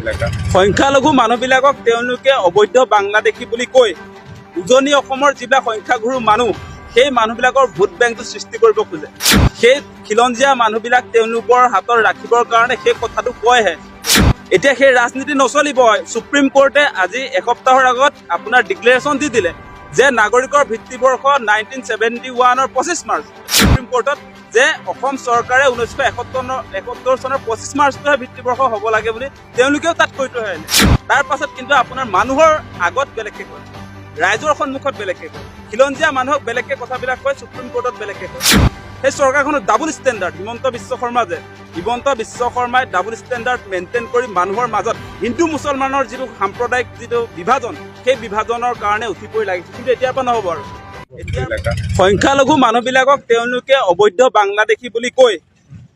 এলেকা। সংখ্যালঘু মানুহবিলাকক তেওঁলোকে অবৈধ বাংলাদেশী বুলি কৈ উজনি অসমৰ যিবিলাক সংখ্যাগুৰু মানুহ, সেই মানুহবিলাকৰ ভোট বেংকটো সৃষ্টি কৰিব খোজে। সেই খিলঞ্জীয়া মানুহবিলাক তেওঁলোকৰ হাতত ৰাখিবৰ কাৰণে সেই কথাটো কয়হে। এতিয়া সেই ৰাজনীতি নচলিব। সুপ্ৰিম কোৰ্টে আজি এসপ্তাহৰ আগত আপোনাৰ ডিক্লেৰেশ্যন দি দিলে যে নাগৰিকৰ ভিত্তিবৰ্ষ 1971ৰ 25 মাৰ্চ। সুপ্ৰিম কোৰ্টত যে অসম চৰকাৰে 1971 চনৰ 25 মাৰ্চটোহে ভিত্তিবৰ্ষ হ'ব লাগে বুলি তেওঁলোকেও তাত কৈ থৈ আহিলে। তাৰ পাছত কিন্তু আপোনাৰ মানুহৰ আগত বেলেগকে কয়, ৰাইজৰ সন্মুখত বেলেগকে কয়, খিলঞ্জীয়া মানুহক বেলেগকে কথাবিলাক কয়, সুপ্ৰিম কোৰ্টত বেলেগকে কয়। সেই চৰকাৰখনৰ ডাবল ষ্টেণ্ডাৰ্ড। হিমন্ত বিশ্ব শৰ্মা যে, হিমন্ত বিশ্ব শৰ্মাই ডাবল ষ্টেণ্ডাৰ্ড মেইনটেইন কৰি মানুহৰ মাজত হিন্দু মুছলমানৰ যিটো সাম্প্ৰদায়িক যিটো বিভাজন, সেই বিভাজনৰ কাৰণে উঠি পৰি লাগিছে। কিন্তু এতিয়াৰ পৰা নহ'ব আৰু এতিয়া। এলেকা। সংখ্যালঘু মানুহবিলাকক তেওঁলোকে অবৈধ বাংলাদেশী বুলি কৈ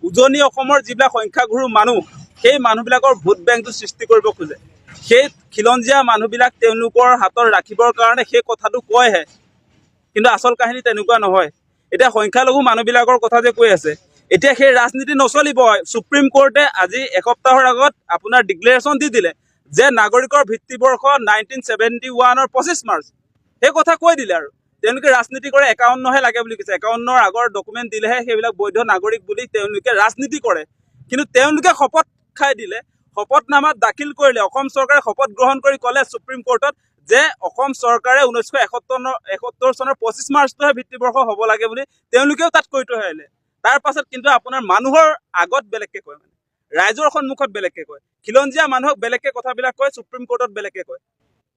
উজনি অসমৰ যিবিলাক সংখ্যাগুৰু মানুহ, সেই মানুহবিলাকৰ ভোট বেংকটো সৃষ্টি কৰিব খোজে। সেই খিলঞ্জীয়া মানুহবিলাক তেওঁলোকৰ হাতত ৰাখিবৰ কাৰণে সেই কথাটো কয়হে, কিন্তু আচল কাহিনী তেনেকুৱা নহয়। এতিয়া সংখ্যালঘু মানুহবিলাকৰ কথা যে কৈ আছে, এতিয়া সেই ৰাজনীতি নচলিব। সুপ্ৰিম কোৰ্টে আজি এসপ্তাহৰ আগত আপোনাৰ ডিক্লেৰেশ্যন দি দিলে যে নাগৰিকৰ ভিত্তিবৰ্ষ 1971ৰ 25 মাৰ্চ। সেই কথা কৈ দিলে আৰু তেওঁলোকে ৰাজনীতি কৰে। 51হে লাগে বুলি কৈছে। 51ৰ আগৰ ডকুমেণ্ট দিলেহে সেইবিলাক বৈধ নাগৰিক বুলি তেওঁলোকে ৰাজনীতি কৰে। কিন্তু তেওঁলোকে শপত খাই দিলে, শপতনামাত দাখিল কৰিলে, অসম চৰকাৰে শপত গ্ৰহণ কৰি ক'লে সুপ্ৰিম কোৰ্টত যে অসম চৰকাৰে 1971 চনৰ 25 মাৰ্চটোহে ভিত্তিবৰ্ষ হ'ব লাগে বুলি তেওঁলোকেও তাত কৈ থৈ আহিলে। তাৰ পাছত কিন্তু আপোনাৰ মানুহৰ আগত বেলেগকে কয়, মানে ৰাইজৰ সন্মুখত বেলেগকে কয়, খিলঞ্জীয়া মানুহক বেলেগকে কথাবিলাক কয়, সুপ্ৰিম কোৰ্টত বেলেগকে কয়।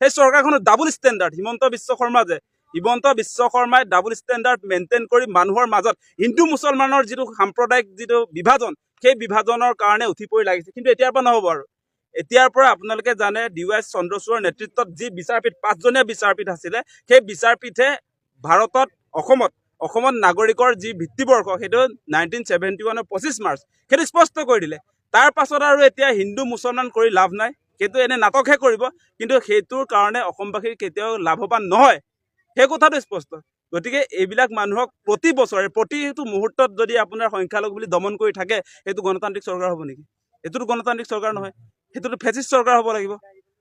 সেই চৰকাৰখনৰ ডাবল ষ্টেণ্ডাৰ্ড। হিমন্ত বিশ্ব শৰ্মা যে, হিমন্ত বিশ্ব শৰ্মাই ডাবল ষ্টেণ্ডাৰ্ড মেইনটেইন কৰি মানুহৰ মাজত হিন্দু মুছলমানৰ যিটো সাম্প্ৰদায়িক যিটো বিভাজন, সেই বিভাজনৰ কাৰণে উঠি পৰি লাগিছে। কিন্তু এতিয়াৰ পৰা নহ'ব আৰু। এতিয়াৰ পৰা আপোনালোকে জানে, ডি ৱাই চন্দ্ৰচূড়ৰ নেতৃত্বত যি বিচাৰপীঠ, পাঁচজনীয়া বিচাৰপীঠ আছিলে, সেই বিচাৰপীঠে ভাৰতত অসমত অসমত নাগৰিকৰ যি ভিত্তিবৰ্ষ, সেইটো 1971ৰ 25 মাৰ্চ, সেইটো স্পষ্ট কৰি দিলে। তাৰ পাছত আৰু এতিয়া হিন্দু মুছলমান কৰি লাভ নাই। সেইটো এনে নাটকহে কৰিব, কিন্তু সেইটোৰ কাৰণে অসমবাসীৰ কেতিয়াও লাভৱান নহয়, সেই কথাটো স্পষ্ট। গতিকে এইবিলাক মানুহক প্ৰতি বছৰে প্ৰতিটো মুহূৰ্তত যদি আপোনাৰ সংখ্যালঘু বুলি দমন কৰি থাকে, সেইটো গণতান্ত্ৰিক চৰকাৰ হ'ব নেকি? এইটোতো গণতান্ত্ৰিক চৰকাৰ নহয়, সেইটোতো ফেচিষ্ট চৰকাৰ হ'ব লাগিব।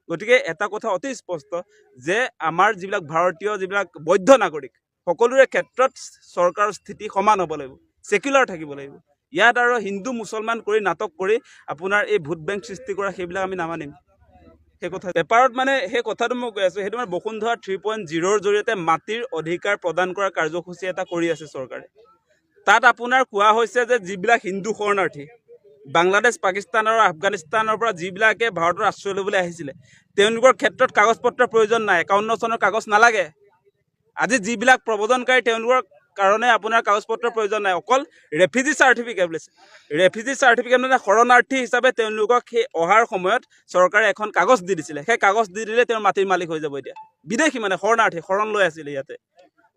গতিকে এটা কথা অতি স্পষ্ট যে আমাৰ যিবিলাক ভাৰতীয়, যিবিলাক বৈধ নাগৰিক, সকলোৰে ক্ষেত্ৰত চৰকাৰৰ স্থিতি সমান হ'ব লাগিব, ছেকুলাৰ থাকিব লাগিব। ইয়াত আৰু হিন্দু মুছলমান কৰি নাটক কৰি আপোনাৰ এই ভোট বেংক সৃষ্টি কৰা, সেইবিলাক আমি নামানিম। সেই কথা পেপাৰত, মানে সেই কথাটো মই কৈ আছোঁ, সেইটো মানে বসুন্ধৰা 3.0ৰ জৰিয়তে মাটিৰ অধিকাৰ প্ৰদান কৰাৰ কাৰ্যসূচী এটা কৰি আছে চৰকাৰে। তাত আপোনাৰ কোৱা হৈছে যে যিবিলাক হিন্দু শৰণাৰ্থী বাংলাদেশ, পাকিস্তান আৰু আফগানিস্তানৰ পৰা যিবিলাকে ভাৰতৰ আশ্ৰয় ল'বলৈ আহিছিলে, তেওঁলোকৰ ক্ষেত্ৰত কাগজ পত্ৰৰ প্ৰয়োজন নাই, 51 চনৰ কাগজ নালাগে। আজি যিবিলাক প্ৰব্ৰজনকাৰী, তেওঁলোকৰ কাৰণে আপোনাৰ কাগজ পত্ৰৰ প্ৰয়োজন নাই, অকল ৰেফিউজি চাৰ্টিফিকেট বুলিছে। ৰেফিউজি চাৰ্টিফিকেট মানে শৰণাৰ্থী হিচাপে তেওঁলোকক সেই অহাৰ সময়ত চৰকাৰে এখন কাগজ দি দিছিলে। সেই কাগজ দি দিলে তেওঁৰ মাটিৰ মালিক হৈ যাব। এতিয়া বিদেশী মানে শৰণাৰ্থী, শৰণ লৈ আছিলে ইয়াতে।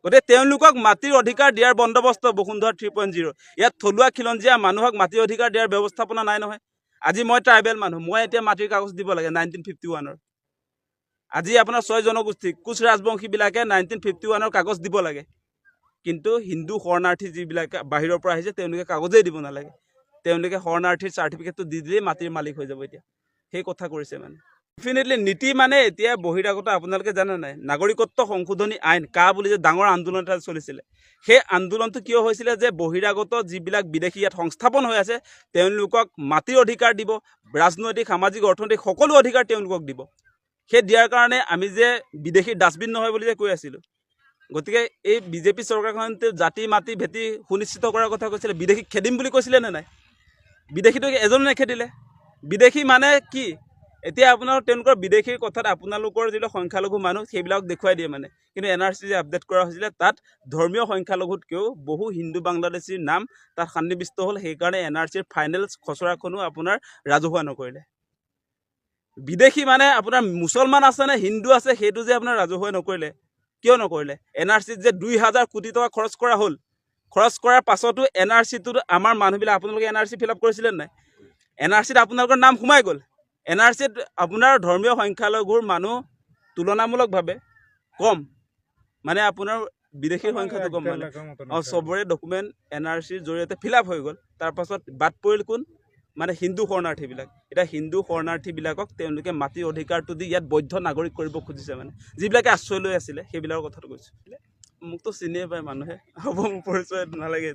গতিকে তেওঁলোকক মাটিৰ অধিকাৰ দিয়াৰ বন্দোবস্ত বসুন্ধৰা 3.0। ইয়াত থলুৱা খিলঞ্জীয়া মানুহক মাটিৰ অধিকাৰ দিয়াৰ ব্যৱস্থাপনা নাই নহয়। আজি মই ট্ৰাইবেল মানুহ, মই এতিয়া মাটিৰ কাগজ দিব লাগে 1951ৰ। আজি আপোনাৰ ছয় জনগোষ্ঠী কোচ ৰাজবংশীবিলাকে 1951ৰ কাগজ দিব লাগে, কিন্তু হিন্দু শৰণাৰ্থী যিবিলাকে বাহিৰৰ পৰা আহিছে, তেওঁলোকে কাগজেই দিব নালাগে। তেওঁলোকে শৰণাৰ্থীৰ চাৰ্টিফিকেটটো দি দিলেই মাটিৰ মালিক হৈ যাব। এতিয়া সেই কথা কৰিছে। মানে ডেফিনেটলি নীতি মানে এতিয়া বহিৰাগত, আপোনালোকে জানে নাই, নাগৰিকত্ব সংশোধনী আইন কা বুলি যে ডাঙৰ আন্দোলন এটা চলিছিলে, সেই আন্দোলনটো কিয় হৈছিলে যে বহিৰাগত যিবিলাক বিদেশী ইয়াত সংস্থাপন হৈ আছে, তেওঁলোকক মাটিৰ অধিকাৰ দিব, ৰাজনৈতিক, সামাজিক, অৰ্থনৈতিক সকলো অধিকাৰ তেওঁলোকক দিব। সেই দিয়াৰ কাৰণে আমি যে বিদেশীৰ ডাষ্টবিন নহয় বুলি যে কৈ আছিলোঁ। গতিকে এই বিজেপি চৰকাৰখনে জাতি, মাটি, ভেটি সুনিশ্চিত কৰাৰ কথা কৈছিলে, বিদেশীক খেদিম বুলি কৈছিলে নে নাই? বিদেশীটো এজনো নেখেদিলে। বিদেশী মানে কি? এতিয়া আপোনাৰ তেওঁলোকৰ বিদেশীৰ কথাত আপোনালোকৰ যিবিলাক সংখ্যালঘু মানুহ, সেইবিলাক দেখুৱাই দিয়ে মানে। কিন্তু এনআৰচি যে আপডেট কৰা হৈছিলে, তাত ধৰ্মীয় সংখ্যালঘুতকৈও বহু হিন্দু বাংলাদেশীৰ নাম তাত সন্নিৱিষ্ট হ'ল। সেইকাৰণে এনআৰচিৰ ফাইনেল খচৰাখনো আপোনাৰ ৰাজহুৱা নকৰিলে। বিদেশী মানে আপোনাৰ মুছলমান আছে নে হিন্দু আছে, সেইটো যে আপোনাৰ ৰাজহুৱা নকৰিলে, কিয় নকৰিলে? এনআৰচিত যে 2 হাজাৰ কোটি টকা খৰচ কৰা হ'ল, খৰচ কৰাৰ পাছতো এনআৰচিটোত আমাৰ মানুহবিলাক, আপোনালোকে এনআৰচি ফিল আপ কৰিছিলে নাই? এনআৰচিত আপোনালোকৰ নাম সোমাই গ'ল। এনআৰচিত আপোনাৰ ধৰ্মীয় সংখ্যালঘুৰ মানুহ তুলনামূলকভাৱে কম, মানে আপোনাৰ বিদেশীৰ সংখ্যাটো কম মানে। 1.5 লাখৰ মতন অঁ। আছে। চবৰে ডকুমেণ্ট এনআৰচিৰ জৰিয়তে ফিল আপ হৈ গ'ল। তাৰপাছত বাদ পৰিল কোন? মানে হিন্দু শৰণাৰ্থীবিলাক। এতিয়া হিন্দু শৰণাৰ্থীবিলাকক তেওঁলোকে মাটিৰ অধিকাৰটো দি ইয়াত বৈধ নাগৰিক কৰিব খুজিছে, মানে যিবিলাকে আশ্ৰয় লৈ আছিলে সেইবিলাকৰ কথাটো কৈছোঁ। মোকতো চিনিয়ে পায় মানুহে, হ'ব, মোৰ পৰিচয় নালাগে।